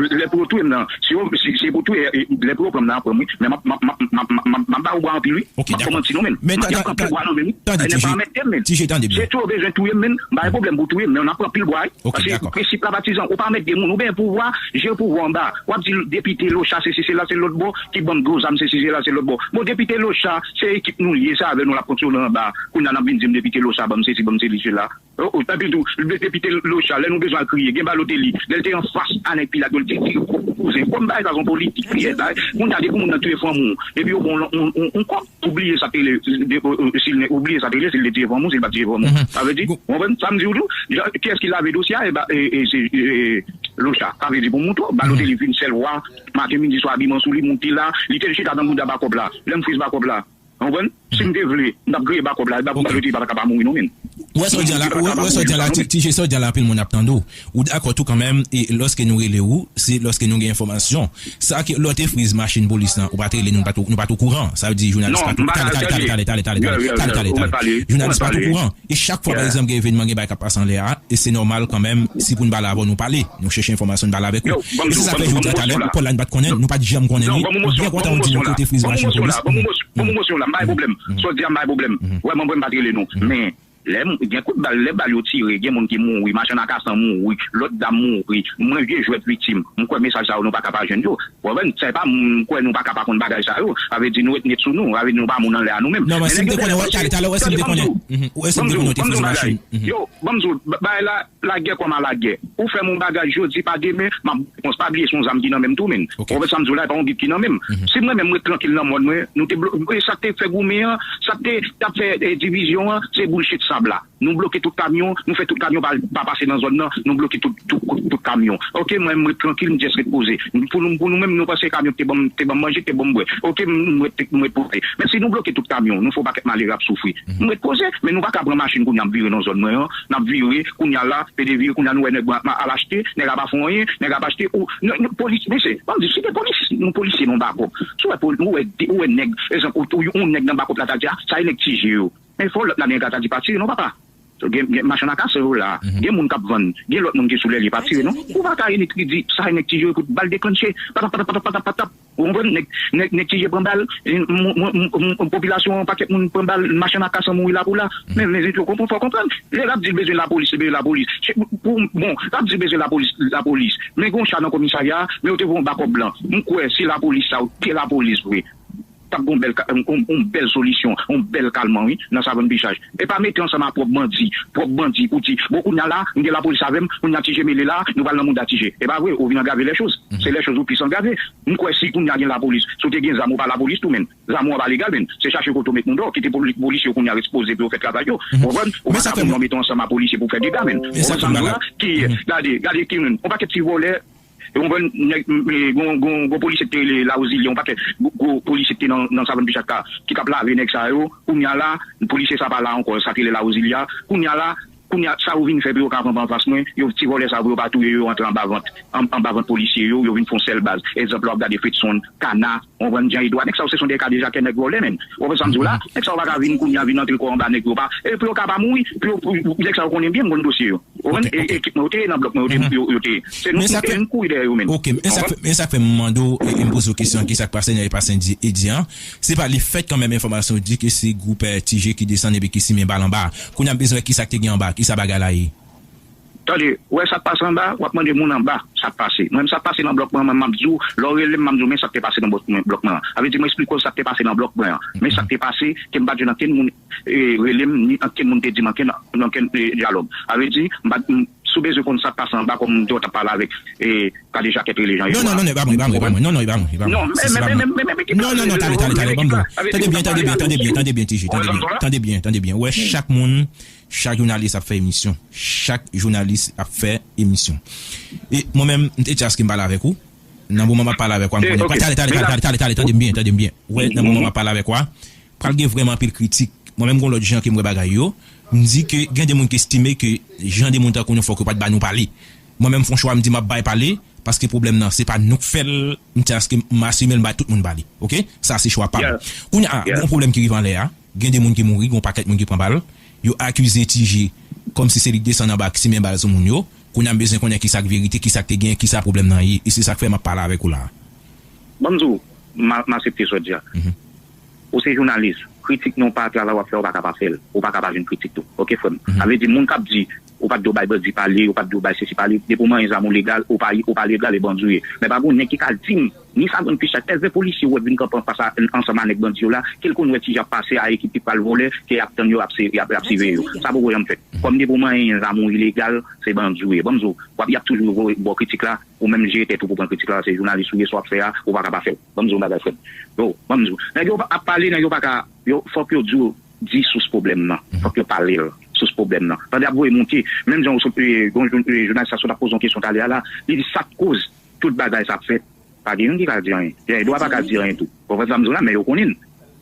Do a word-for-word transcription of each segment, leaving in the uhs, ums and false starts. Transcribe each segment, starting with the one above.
Lè pou yo touye m nan, si yo, si, si pou touye, lè pou yo pran m nan, yo pran m, wi. Men m ap, m ap, m ap, m ap, m ap, m ap ba yo bwa anpil, wi. M ap fè manti non, men. M ap fè anpil bwa non, men, wi. Tande, Tande, Tijé. Tijé, tande byen. Si yo bezwen touye m, men, m pa gen pwoblèm pou touye m, men n ap pran anpil bwa, wi. Paske prensip la patizan, ou pa mèt de moun, ou gen pouvwa, je pouvwa anba. W ap di depite Locha, se si, se la, se lòt bò, ki ban m gwo zam, se si, se la, se lòt bò. Bon, depite Locha, se ekip nou l ye, se avè nou l ap fonksyone anba. Kounye a n ap vin di m depite Locha, ban m sesi, ban m sesi, sela. O, o, epi tou, depite Locha, lè nou bezwen al kriye, gen Balotelli, lè l te anfas a nèg Pilat yo, l te di, kouzen, kòm bagay sa se yon politik li ye, bagay, moun ta di pou moun nan touye fanmi w, epi yo pran yon, yon, yon, yon kòb, ou bliye sa te rele, de, o, o, si l ne, ou bliye sa te rele, si l te touye fanmi w, si l pa t touye fanmi w. Sa vle di, ou konprann sa m di w tou? Jan, kiyès ki lave dosye a? E ba, e, e, se, e, e, Locha. Sa vle di pou m montre w, Balotelli vin sèl wa, maten, midi, swa, abiman sou li, monte la, li te chita nan bouda Bakòp la, lè m friz Bakòp la. Ou konprann? Si m te vle, m t ap griye Bakòp la, Balotelli pa ta ka pa mouri non, men. Ou wè sa w di a la, ou wè, ou wè sa w di a la, Ti, Tijé, sa w di a la, anpil moun ap tande w. Ou dakò tou kanmenm, e lòske nou rele w, se lòske nou gen enfòmasyon. Sa ke lè w te friz machin polis lan, ou pa t rele nou, nou pa t, nou pa t okouran. Sa vle di jounalis pa t, talè, talè, talè, talè, talè, talè, talè, talè, talè, talè, talè. Jounalis pa t okouran. E chak fwa, pa egzanp, gen evènman, gen bagay k ap pase anlè a, e se nòmal kanmenm, si pou n pale avè w, nou pale. Nou chèche enfòmasyon, n pale avèk ou. E se sa k fè jodi a, talè, Paul la, nou pa t konnen, nou pa t janm konnen li. Ou byen kontan w di nou ke w te friz machin polis. Ban m mosyon la, m pa gen pwoblèm. Sa w di a, m pa gen pwoblèm. Vrèman, mwen, m pa t rele nou. Men, lè m, gen kout bal, lè bal yo tire, gen moun ki mouri, machann akasan mouri, lòt dam mouri, mwen vye jwèt viktim. M kwè mesaj sa yo, nou pa ka pa jwenn yo. Ou konprann? Se pa m kwè nou pa ka pa konn bagay sa yo. Sa vle di nou ret net sou nou. Sa vle di nou pa moun anlè a nou menm. Non, men si m te konnen, wè, talè, talè, wè, si m te konnen. Wè, si m te konnen, w te friz machin. Yo, ban m di w, bagay la, lagè kòm a lagè. Ou fè m yon bagay jodi, pa demen, m ap repons. Pa bliye se yon zam ki nan men m tou, men. Ou konprann sa m di w la, e pa yon bib ki nan men m. Si mwen menm, m ret trankil nan mòn mwen, nou te blo-, e sa k te fè goumen an, sa k te, t ap fè, e, divizyon an, se boulshit sab la. Nou bloke tout kamyon, nou fè tout kamyon pa, pa pase nan zòn nan, nou bloke tout, tout, tout, tout kamyon. Oke, mwen, m ret trankil, m just ret poze. Pou nou, pou nou menm, nou panse kamyon te ban m, te ban m manje, te ban m bwè. Oke, m, m ret, m ret poze. Men si nou bloke tout kamyon, nou fè yon pakèt malere ap soufri. M ret poze, men nou pa ka pran machin kounye a ap vire nan zòn mwen an, n ap vire, kounye a la, pede vire, kounye a nou wè nèg al achte, nèg a pa fè anyen, nèg ap achte, ou, nou, nou, polis, mesye, ban m di, si te polis, nou polisye nan Bakòp. Si w wè poli-, ou wè, ou wè nèg, egzanp, ou, ou, yon nèg nan Bakòp la ta di, a, sa e nèg Tijé yo. Men fò lòt la gen ka ta di pa tire non papa. Gen, gen machann akasan yo la, gen moun k ap vann, gen lòt moun ki sou lèlye pa tire non. Ou pa ka enik li di sa e nèg Tijé yo pou bal deklanche, patap, patap, patap, patap, patap. Ou konprann? Nèg, nèg, nèg Tijé pran bal, e, m, m, m, m, popilasyon an, pakèt moun pran bal, machann akasan mouri la pou la. Men, men, fò konprann, fò konprann. Lè l ap di l bezwen lapolis, li bezwen lapolis. Se pou, pou, bon, l ap di l bezwen lapolis, lapolis. Men gen yon cha nan komisarya a, men yo te voye yon bakòp blan. M kwè si lapolis sa yo te lapolis vre, t ap gen yon bèl ka-, yon, yon, yon bèl solisyon, yon bèl kalman, wi, nan Savann Pichaj. E pa mete ansanm a pwòp bandi, pwòp bandi pou di, bon, kounye a la, m gen lapolis avè m, kounye a Tijé mele la, nou pral nan mouda Tijé. E pa vre, ou vin agrave lèchoz. Se lèchoz ou plis agrave. M kwè si kounye a gen lapolis, si w te gen zam, ou pa lapolis tou, menn. Zam ou an pa legal, menn. Se chache kote w met moun deyò, kite poli-, polisye yo kounye a ekspoze pou yo fè travay yo. Ou konprann? Ou pa ka pou non mete ansanm a polisye pou fè dega, menn. Ou konprann sa m di w la? Ki, gade, gade ki moun. Yon pakèt ti vòlè, ou konprann, nèg, m, m, gon, gon, gon polisye ki te rele Lawozilye, yon pakèt gwo, gwo polisye ki te nan, nan Savann Pichaj la, ki t ap lave nèg sa yo. Kounye a la, polisye sa pa la ankò, sa ki rele Lawozilye a. Kounye a la, kounye a, sa yo vin fè pou yo ka kanpe anfas mwen, yo ti vòlè sa yo pou yo pa touye yo, yo antre anba vant, an, anba vant polisye yo, yo vin fè yon sèl baz. Egzanp la, w ap gade Fredson, Kana, ou konprann, Jan Edwa, nèg sa yo se son de kadejakè, nèg vòlè, menn. Ou konprann sa m di w la? Nèg sa yo pa ka vin kounye a vin antre kò anba nèg yo pa, e pou yo ka pa mouri, pou yo, pou, nèg sa yo konnen byen, m konn dosye yo. Ou konprann? E, ekip mwen yo te ye nan blòk mwen, yo te, yo, yo te ye. Se nou ki te vin kouri dèyè yo menm. Oke, men sa k fè, men sa k fè m mande w, e, e m poze w kesyon an, kisa k pase nan Epasen Edi an? Se pa lefèt kanmenm enfòmasyon yo di ke se gwoup, e, Tijé ki desann epi ki simen bal anba. Kounye a m bezwen wè kisa k te gen anba, kisa bagay la ye. Tande, ou wè sa k pase anba, w ap mande moun anba sa k pase. Mwen menm sa k pase nan blòk mwen an, m ap di w, lè w rele m, m ap di w, men sa k te pase nan blòk mwen, blòk mwen an. Sa vle di mwen eksplike w sa k te pase nan blòk mwen an. Men sa k te pase, ke m pa t jwenn ankenn moun e, rele m, ni ankenn moun te di m ankenn, ankenn, e, dyalòg. Sa vle di, m pa, m, si w bezwen konn sa k pase anba, kòm m te w t ap pale avèk, e, kadejakè t rele Jan Edwa. Non, non, non, e pa mwen, e pa mwen, e pa mwen. Non, non, e pa mwen, e pa mwen. Non, men, men, men, men, men, men, ki pale, non, non, talè, talè, talè, ban m di w. Tande byen, tande byen, tande byen, tande byen, Tijé, tande byen, tande byen, tande byen. Ou wè, chak moun, chak jounalis ap fè emisyon. Chak jounalis ap fè emisyon. E mwen menm, m te di aske m pale avèk ou. Nan moman m ap pale avèk ou a, m konnen. Talè, talè, talè, talè, talè, tande m byen, tande m byen. Ou wè, nan moman m ap pale avèk ou a, pral gen vrèman anpil kritik. Mwen menm, gon lòt jan ke m wè bagay yo. M di ke gen de moun ki estime ke jan de moun tankou nou fòk yo pa t ba nou pale. Mwen menm, m fè yon chwa, m di m ap bay pale, paske pwoblèm nan, se pa nou k fè l, m di aske m asime l, m bay tout moun pale. Oke? Sa se chwa pa m. Kounye a, gon pwoblèm ki rive anlè a, gen de moun ki mouri, gon pakèt moun ki pran bal, yo akize Tijé kòmsi se li k desann anba, ki simen bal sou moun yo. Kounye a m bezwen konnen kisa k verite, kisa k te genyen, kisa pwoblèm nan ye. E se sa k fè m ap pale avèk ou la. Ban m di w, m a- m aksepte sa w di a. Ou se jounalis, kritik nan pa travay w ap fè, ou pa ka pa fè l. Ou pa ka pa jwenn kritik tou. Oke, frè m? Sa vle di, moun k ap di, ou pa t dwe bay bandi pale, ou pa t dwe bay sesi pale, depi w manyen zam ou legal, ou pa, ou pa legal, e bandi w ye. Men pa gen nèg ki ka di m, ni sa grann pichak, èske polisye w ap vin kanpe anfas a- ansanm a nèg bandi yo la, ke l konn wè ti jan ap pase a ekip ki pral vòlè, ke y ap tann yo, ap se- y ap, y ap siveye yo. Sa poko janm fèt. Kòm depi w manyen zam ou ilegal, se bandi w ye. Ban m di w, w ap, y ap toujou voye- ba w kritik la, ou menm jere tèt ou pou pran kritik la, se jounalis ou ye, sa w ap fè a, ou pa ka pa fè l. Ban m di w yon bagay, frè m. Yo, ban m di w. Nèg yo ap pale, nèg yo pa ka, yo, fòk yo di w, di sous pwoblèm nan. Fòk yo pale l, sous pwoblèm nan. Tande ap voye monte, menm jan w sot, e, gon jou- e, jounalis la sot ap poze yon kesyon talè a la, li di sa k koz tout bagay sa ap fèt. Pa gen youn ki ka di anyen. Gen dwa pa ka di anyen tou. Konprann sa m di w la, men yo konnen.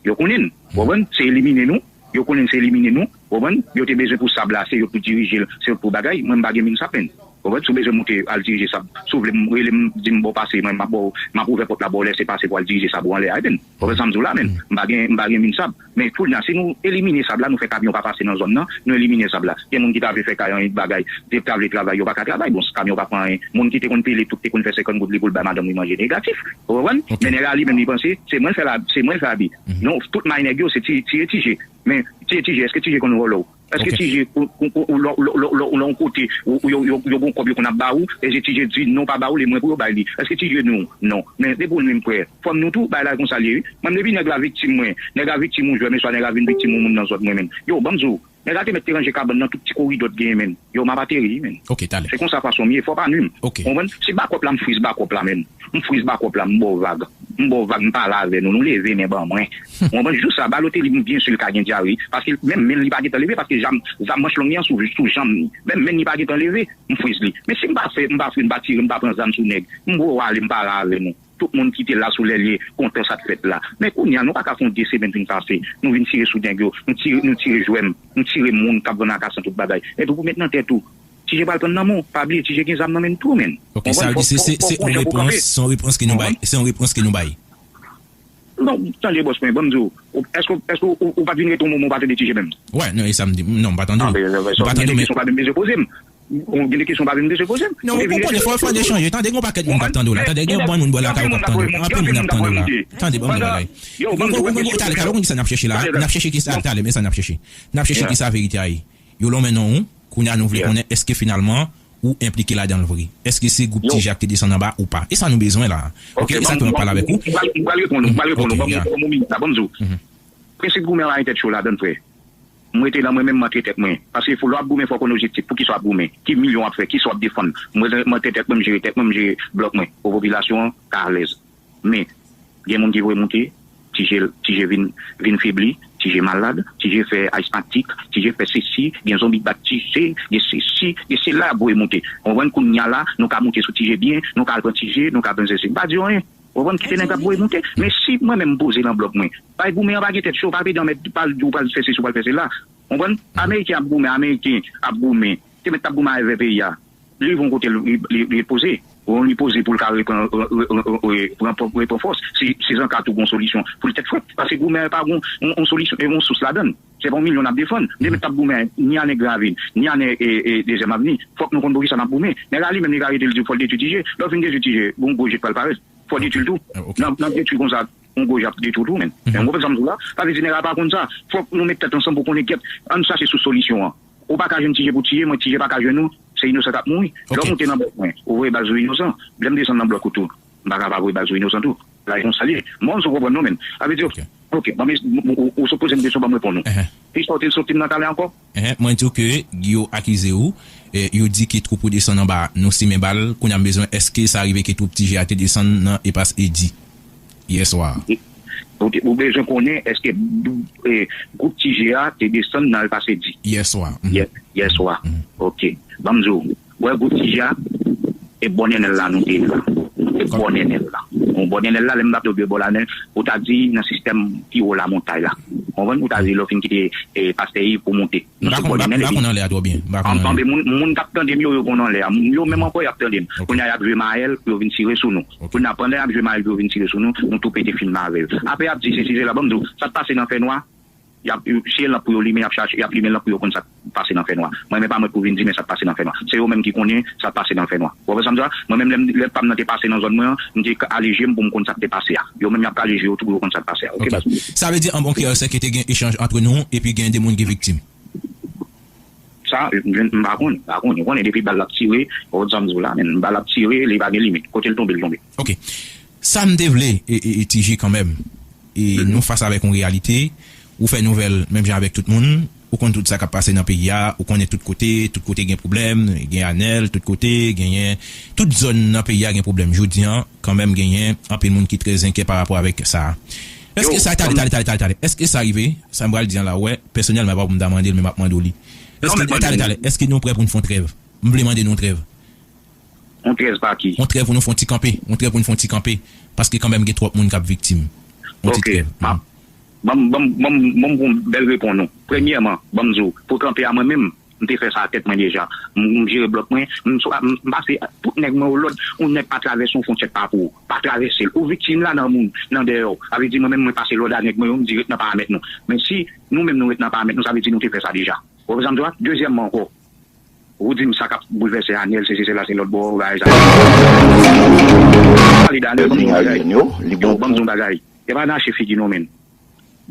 Yo konnen. Konprann? Se elimine nou. Yo konnen se elimine nou. Konprann? Yo te bezwen pou sab la, se yo pou dirije l, se yo pou bagay. Mwen, m pa gen min sab, men. Konprann? Si w bezwen monte al dirije sab, si w vle m, rele m, di m ba w pase, mwen, m ap ba w, m ap ouvè pòt la ba w lèse pase pou al dirije sab ou anlè a, men. Konprann sa m di w la, men. M pa gen, m pa gen min sab. Men kounye a, si nou elimine sab la, nou fè kamyon pa pase nan zòn nan, nou elimine sab la. Gen moun ki ta vle fè kay anyen bagay, ki ta vle travay, yo pa ka travay. Bon, kamyon pa pran anyen. Moun ki te konn pile tout, te konn fè senkant goud li pou l bay madanm li manje negatif. Ou konprann? Men nèg la li menm li panse, se mwen l fè la, se mwen l fè abi. Non, tout may nèg yo, se ti, tire Ti Je. Men, tire Ti Je, èske Ti Je konn vòlè w? Èske Ti Je, ou, ou, ou, ou, lè, lè, lè, lè, lè yon kote, ou, ou, yo, yo, yo gon kòb yo konn ap ba ou, e se Ti Je di non pa ba ou, li mwen pou yo bay li. Èske Ti Je nou? Non. Men depi w menm frè, fò m nou tou, bay la konsa l ye, wi. Mwen, depi nèg la viktim mwen, nèg la viktim yon jwè, men swa nèg la vin viktim yon moun nan zòn mwen, men. Yo, ban m di w, nèg la te mèt te ranje kabann nan tout ti koridò t genyen, men. Yo, m ap ateri, men. Ok, talè. Se konsa fason m ye, fò pa nwi m. Ok. Ou konprann? Si bakòp la, m friz bakòp la, men. M friz bakòp la, m ba w vag. M ba w vag, m pale avè nou, nou leve men ban mwen. Ou konprann? Jou sa, Balotelli, m byen si l ka gen dyare, paske menm men li pa gentan leve, paske zam, zam manch long li an sou, sou janm li. Menm men li pa gentan leve, m friz li. Men si m pa fè, m pa fri, m pa tire, m pa pran zam sou nèg, m voye w ale, m pale avè nou. Tout moun ki te la sou lè l ye, kontan sa t fèt la. Men kounye a, nou pa ka fè yon de semèn fin pase, nou vin tire sou nèg yo, nou tire, nou tire jwèm, nou tire moun k ap vann akasan tout bagay. Epi pou met nan tèt ou, Ti Je pral pran nan men w, pa bliye Ti Je gen zam nan men l tou, men. Ok, sa vle di se, se, se yon repons, se yon repons ke nou bay, se yon repons ke nou bay. Non, tande bòs mwen, ban m di w, ou- èske, èske ou, ou pa t vin rete yon moman ou pa tande Ti Je menm? Wè, non, e sa m di, non, m pa tande w. M pa tande w, men kesyon pa menm bezwen poze m. Ou gen de kesyon pa menm bezwen poze m. Non, ou konprann, fò, fò de chanje. Tande, gen yon pakèt moun k ap tande w la. Tande, gen yon bann moun bò lakay ou k ap tande w la. Anpil moun ap tande w la. Tande, ban m di w bagay. Talè, talè, ou konn kisa, talè, men sa n ap chèche la. N ap chèche kisa, talè, men sa n ap chèche. N ap chèche kisa verite a ye. Yo lonmen non ou, kounye a nou vle konnen èske finalman ou enplike ladan l vre. Èske se gwoup Ti Je a k te desann anba ou pa? E sa nou bezwen la. Ok, e sa k fè m ap pale avèk ou. M pral reponn ou, m pral reponn ou. Ban m, ban m yon minit la, ban m di w. Prensip goumen an pa gen tèt cho ladan l, frè. M rete la, mwen menm m antre tèt mwen. Paske fò lè w ap goumen, fò w konn objektif. Poukisa w ap goumen? Ki milyon w ap fè? Kisa w ap defann? Mwen, m antre tèt mwen, m jere tèt mwen, m jere blòk mwen. Pou popilasyon an ka alèz. Men, gen moun ki voye monte, Ti Je, Ti Je vin, vin febli, Ti Je malad, Ti Je fè asmatik, Ti Je fè sesi, gen zonbi k bat Ti Je, gen sesi, gen sela y ap voye monte. Ou konprann? Kounye a la, nou ka monte sou Ti Je byen, nou ka al pran Ti Je, nou ka al pran sesi. M pa di w anyen. Ou konprann? Kite nèg k ap voye monte. Men si mwen menm m poze nan blòk mwen, bay goumen an pa gen tèt cho, pa pede anmède, pa al di w pral fè sesi, w pral fè sela. Ou konprann? Ameriken ap goumen, Ameriken ap goumen. Te mèt t ap goumen avè peyi a. Li rive yon kote, li, li, li poze. Bon, li poze pou l ka repran, re- re- re- re- pran- pran- repran fòs. Si, si Zanka tou gon solisyon pou l tèt frèt. Paske goumen an pa gon yon, yon solisyon, yon sous ladan l. Se pa yon milyon n ap defann. Depi t ap goumen, ni a nèg Gravin, ni a nèg e, e, Dezyèm Avni. Fòk nou konn poukisa n ap goumen. Nèg la li menm li ka rete l di fò l detwi Ti Je. Lè w fin detwi Ti Je, gon gwo je k pral parèt. Fò w detwi l tou. Nan, nan detwi konsa, yon gwo je ap detwi w tou, men. Men w konprann sa m di w la? Sa vle di nèg la pa konn sa. Fòk nou met tèt ansanm pou konnen kèt. Ann chache sous solisyon an. Ou pa ka jwenn Ti Je pou tiye, mwen Ti Je pa ka jwenn ou, se inosan k ap mouri. Lè w monte nan blòk mwen, ou voye bal sou inosan. Lè m desann nan blòk ou tou, m pa ka pa voye bal sou inosan tou. Bagay konsa l ye. M pa konn si w konprann non, men. Sa vle di, ok, ok, ban m es- ou, ou, ou sot poze m kesyon, ban m reponn ou. Kisa w te sot di m nan talè ankò? Mwen di w ke yo akize w, e, yo di ke twoup ou desann anba nou simen bal, kounye a m bezwen, èske sa rive ke twoup Ti Je a te desann nan espas Edi yè swa a? Ou te- ou bezwen konnen èske, e, gwoup Ti Je a te desann nan espas Edi? Yè swa. Yè, yè swa. Ok. Ban m di w, wè gwoup Ti Je a, e bò Nènèl la nou te ye la. E bò Nènèl la. Bon, bò Nènèl la, lè m ap di w bò la, nen, ou ta di nan sistèm pi wo lamontay la. Ou konprann? Ou ta di lè w fin kite, e, pastè Iv pou w monte. M pa konn, m pa konn anlè a twò byen. M pa konn anlè. Anben, moun, moun k ap tande m yo, yo konn anlè a. Yo menm ankò, y ap tande m. Kounye a, y ap jwe mayèl pou yo vin tire sou nou. Kounye a, pandan y ap jwe mayèl pou yo vin tire sou nou, nou tou pete fim avè yo. Apre, y ap di, se, se, se la, ban m di w, sa t pase nan fènwa, Y ap, si e lanp pou yo limen, y ap chache, y ap limen lanp pou yo konn sa k pase nan fènwa. Mwen menm pa mwen pou vin di men sa k pase nan fènwa. Se yo menm ki konnen sa k pase nan fènwa. Ou konprann sa m di a? Mwen menm lè m, lè pa m nan te pase nan zòn mwen an, m te kale je m pou m konn sa k te pase a. Yo menm y ap kale je yo tou pou yo konn sa k pase a. Oke, baz mwen. Sa vle di an bon kreyòl se ke te gen echanj antre nou epi gen de moun ki viktim. Sa, m, m pa konn, m pa konn. Ou konnen depi bal la ap tire, ou konn sa m di w la, men bal la ap tire, li pa gen limit. Kote l tonbe, l tonbe. Oke. Sa m te vle, e, e, e, Ti Ji kanmenm, e nou fas avèk yon reyalite, ou fè nouvèl menm jan avèk tout moun, ou konn tout sa k ap pase nan peyi a, ou konnen tout kote, tout kote gen pwoblèm, gen Anèl, tout kote, genyen, tout zòn nan peyi a gen pwoblèm. Jodi an, kanmenm genyen anpil moun ki trè enkyè pa rapò avèk sa. Èske sa, tande, tande, tande, tande, tande. Èske sa rive? Sa m pral di an la, wè, pèsonèlman, e pa pou m ta mande l, men m ap mande w li. Èske, tande, tande, èske nou prè pou n fè yon trèv? M vle mande nou yon trèv. Yon trèv pa ki? Yon trèv pou nou fè yon ti kanpe. Yon trèv pou nou fè yon ti kanpe. Paske kanmenm gen twòp moun k ap viktim. Yon ti trèv. Ban m, ban m, ban m, ban m yon bèl repons nou. Premyèman, ban m di w, pou kanpe a mwen menm, m te fè sa a tèt mwen deja. M, m jere blòk mwen, m swa, m, m pase tout nèg mwen yo lòd, yon nèg pa travèse yon fwontyè k pa pou ou. Pa travèse l. Ou viktim la nan moun, nan dèyè w. Sa vle di mwen menm mwen pase lòd a nèg mwen yo, m di ret nan paramèt nou. Men si nou menm nou ret nan paramèt nou, sa vle di nou te fè sa deja. Ou konprann sa m di w la? Dezyèmman ankò, ou di m sa k ap boulvèse Anèl, sesi, sela, se lòt bò, bagay sa. Pale de Anèl, ban m di yon bagay. Yo, ban m di yon bagay. E pa nache figi non, men.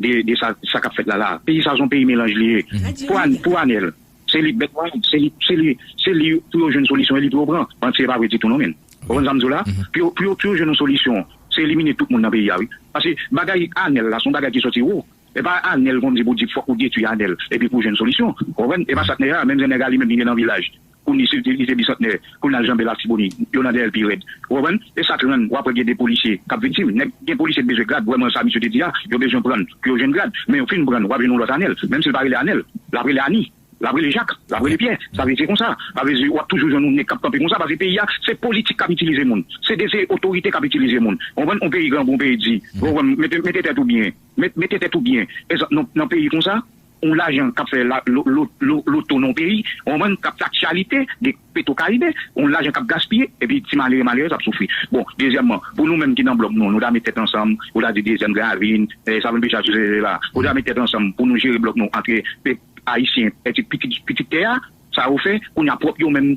De, de sa, sa k ap fèt la, la. Peyi sa, se yon peyi melanj li ye. Pou An-, pou Anèl, se li bèt mwen, se li, se li, se li pou yo jwenn solisyon, e li pou yo pran. Manti, e pa vre ditou non, men. Ou konprann sa m di w la? Pou yo, pou yo, pou yo jwenn yon solisyon, se elimine tout moun nan peyi a, wi. Paske bagay Anèl la, se yon bagay ki soti wo. E pa Anèl konn di pou di fòk ou detwi Anèl, epi pou jwenn solisyon. Ou konprann? E pa sa k nèg la, menm jan nèg la li menm li te nan vilaj. Kounye li te, li te bisantnè, kounye al janbe Latibonit, yo nan dèyè l pi rèd. Ou konprann? E sa k rann w ap wè gen de polisye k ap viktim. Nèg, gen polisye k bezwen grad, vrèman sa misye te di a, yo bezwen pran l pou yo jwenn grad. Men yo fin pran l, w ap jwenn yon lòt Anèl. Menm si l pa rele Anèl, l ap rele Ani. L ap rele Jak, l ap rele Pyè. Sa vle di konsa. Sa vle di w ap toujou jwenn yon nèg k ap kanpe konsa, paske peyi a, se politik k ap itilize moun. Se de, se otorite k ap itilize moun. Ou konprann? Yon peyi gran pou yon peyi di. Ou konprann? Mete, mete tèt ou byen. Met, mete tèt ou byen. Egzanp, nan, nan peyi konsa, yon lajan k ap fè la, lo, lo, lo, loto nan yon peyi, ou konprann, k ap fè aktyalite de Petro Karibe, yon lajan k ap gaspiye, epi ti malere, malerèz ap soufri. Bon, dezyèmman, pou nou menm ki nan blòk nou, nou ta met tèt ansanm, ou ta di dezyèm Gran Ravin, eh, Savannah Picard, sou se la, ou ta met tèt ansanm pou nou jere blòk nou antre pèp ayisyen, pitit, pitit, pitit tè a, sa yo fè, kounye a pwòp yo menm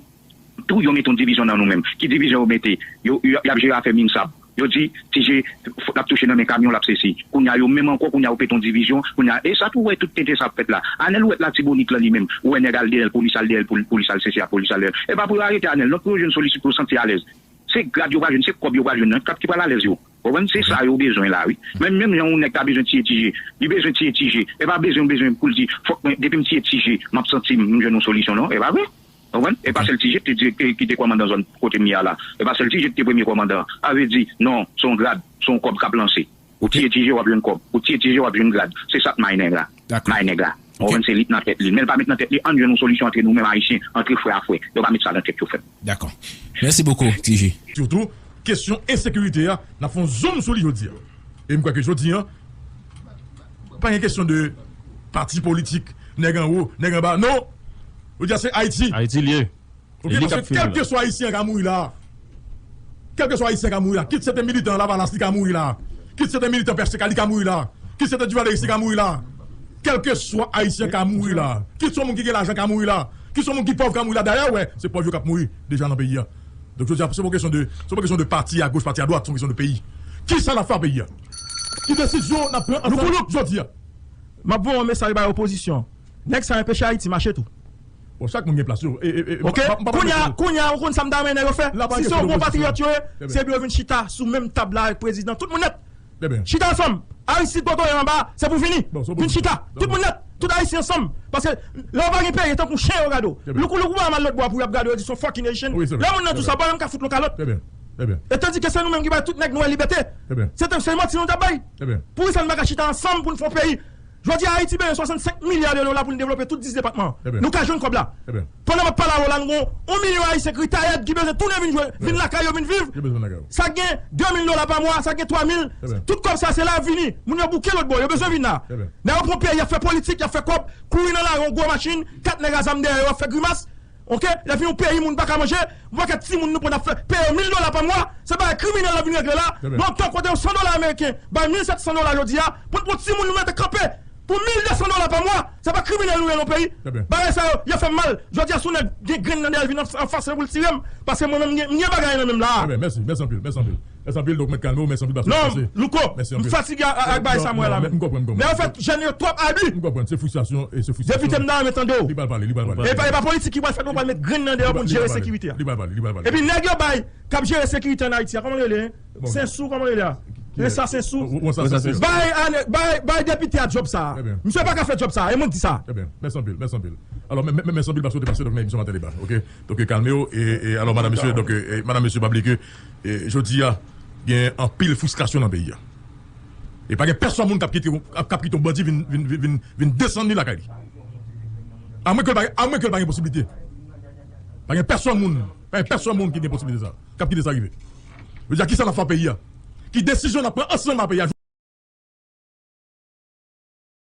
tou, yo mete yon divizyon nan nou menm. Ki divizyon yo mete? Yo, yo, y ap jere afè min sab. Yo di, Ti Je, fòk l ap touche nan men kamyon, l ap sesi. Kounye a, yo menm ankò, kounye a, yo pete yon divizyon. Kounye a, e sa tou, w wè tout tenten sa ap fèt la. Anèl ou wè Latibonit lan li menm. Ou wè nèg al dèyè l, polis al dèyè l, pou, polis al sesi a, polis al dèyè l. E pa pou yo arete Anèl, non, pou yo jwenn solisyon, pou yo santi alèz. Se grad yo pral jwenn, se kòb yo pral jwenn nan, kòb ki pral alèz yo. Ou konprann? Se sa yo bezwen la, wi. Menm, menm jan yon nèg ta bezwen tiye Ti Je, li bezwen tiye Ti Je. E pa bezwen, bezwen pou l di, fòk mwen, depi m tiye Ti Je, m ap santi m, m jwenn yon solisyon, non. E pa vre. Ou konprann? E pa sèl Ti Je ki te, ki te kòmandan zòn kote m ye a la. E pa sèl Ti Je ki te premye kòmandan. Sa vle di, non, se yon grad, se yon kòb k ap lanse. Ou tiye Ti Je, w ap jwenn kòb. Ou tiye Ti Je, w ap jwenn grad. Se sa k may nèg la. May nèg la. Ou konprann? Se li k nan tèt li. Men l pa met nan tèt li, ann jwenn yon solisyon antre nou menm Ayisyen, antre frè a frè. Yo pa met sa nan tèt yo, frè m. Dakò. Mèsi bokou, Ti Je. Sitou, kesyon ensekirite a, n ap fè yon zoom sou li jodi a. E m kwè ke jodi a, pa gen kesyon de pati politik, nèg anwo, nèg anba. Non! Jodi a, se Ayiti. Ayiti l ye. Oke, paske kèlkeswa Ayisyen an ka mouri la. Kèlkeswa Ayisyen an ka mouri la. Kit se te militan Lavalas, li ka mouri la. Kit se te militan P H T K, li ka mouri la. Kit se te Duvalier, li ka mouri la. Kèlkeswa Ayisyen an ka mouri la. Kit se yon moun ki gen lajan ka mouri la. Kit se yon moun ki pòv ka mouri la. Dayè, wè, se pòv yo k ap mouri deja nan peyi a. Donk, jodi a, se pa kesyon de, se pa kesyon de pati a goch, pati a dwat, se yon kesyon de peyi. Kisa n ap fè a peyi a? Ki desizyon n ap pran ansanm jodi a? M ap voye yon mesaj bay opozisyon. Nèg sa yo enpeche Ayiti mache tou. Bon, chak moun gen plas yo. E, e, e, oke? M pa, m pa, kounye a, kounye a, ou konn sa m ta renmen yo fè? Si se yon bon patriyòt yo ye, se pou yo vin chita sou menm tab la avèk prezidan. Tout moun nèt. Chita ansanm. Aristide, Botoyen anba, se pou vini. Vin chita. Tout moun nèt. Tout Ayisyen ansanm. Paske lè w pa gen peyi, e tankou chen yo gade w. Loukoulou pa mal lòt bò pou y ap gade w, yo di se yon fucking Haitian. Lè moun nan di w sa, w pa menm ka fout l yon kalòt. E tandike se nou menm ki bay tout nèg nou wè libète. Se te, se manti nou t ap bay. Poukisa nou pa ka chita ansanm pou n fè yon peyi? Jodi a, Ayiti bezwen swasannsenk milya de dola pou l devlope tout dis depatman an. Nou ka jwenn kòb la. Pandan m ap pale avè w la, nou gen yon milyon Ayisyen k retayèd ki bezwen tounen vin jwe, vin lakay yo, vin viv. Sa k gen de mil dola pa mwa, sa k gen twa mil. Tout kòb sa se la y ap vini. Moun yo bouke lòt bò, yo bezwen vin la. Nèg yo pran peyi, y ap fè politik, y ap fè kòb, kouri nan lari, yon gwo machin, kat nèg a zam dèyè yo, y ap fè grimas. Oke? Lè vin yon peyi, moun pa ka manje, yon pakèt timoun nou pran ap fè, peye yo mil dola pa mwa, se bagay kriminèl n ap vin regle la. Nan yon tan kote yon san dola ameriken bay mil sèt san dola jodi a, pou n pran timoun nou mete kanpe. Pou mil de san dola pa mwa, se pa kriminèl nou ye nan peyi. Bagay sa yo, yo fè m mal. Jodi a, si yon nèg gen grenn nan dèyè l vin anfas mwen pou l tire m, paske mwen menm m gen bagay nan men m la. Trè byen, mèsi, mèsi anpil, mèsi anpil. Mèsi anpil, donk mèt kalme w, mèsi anpil. Non, Louko, m fatige ak bagay sa m wè la menm. M konprann, m konprann. Men anfèt, jèn yo twòp abi. M konpran, se fristrasyon e se fristrasyon. Depite m nan men tande w. Li pral pale, li pral pale. E pa politik ki pral fèt, nou pral met grenn nan dèyè pou n jere sekirite a. Li pral pale, li pral pale. Epi nèg yo bay k ap jere sekirite ann Ayiti a, kòman l rele? Sensou, kòman l rele a? Resa Sensou. Bay depite a djòb sa a. Misye pa ka fè djòb sa a, e mwen k di sa. Trè byen, mèsi anpil, mèsi anpil. Alò, mèsi anpil paske w te pase nan emisyon Maten Deba, oke? Donk, kalme w, e alò, madan, mesye, donk, madan, mesye, pa bliye ke jodi a, gen anpil fristrasyon nan peyi a. E pa gen pèsòn moun k ap kite, k ap kite yon bandi vin, vin, vin, vin desann li lakay li. Amwen ke l pa gen posiblite. Pa gen pèsòn moun, pa gen pèsòn moun ki gen posiblite sa, k ap kite sa rive. Yo di a kisa n ap fè peyi a? Ki desizyon n ap pran ansanm a peyi a?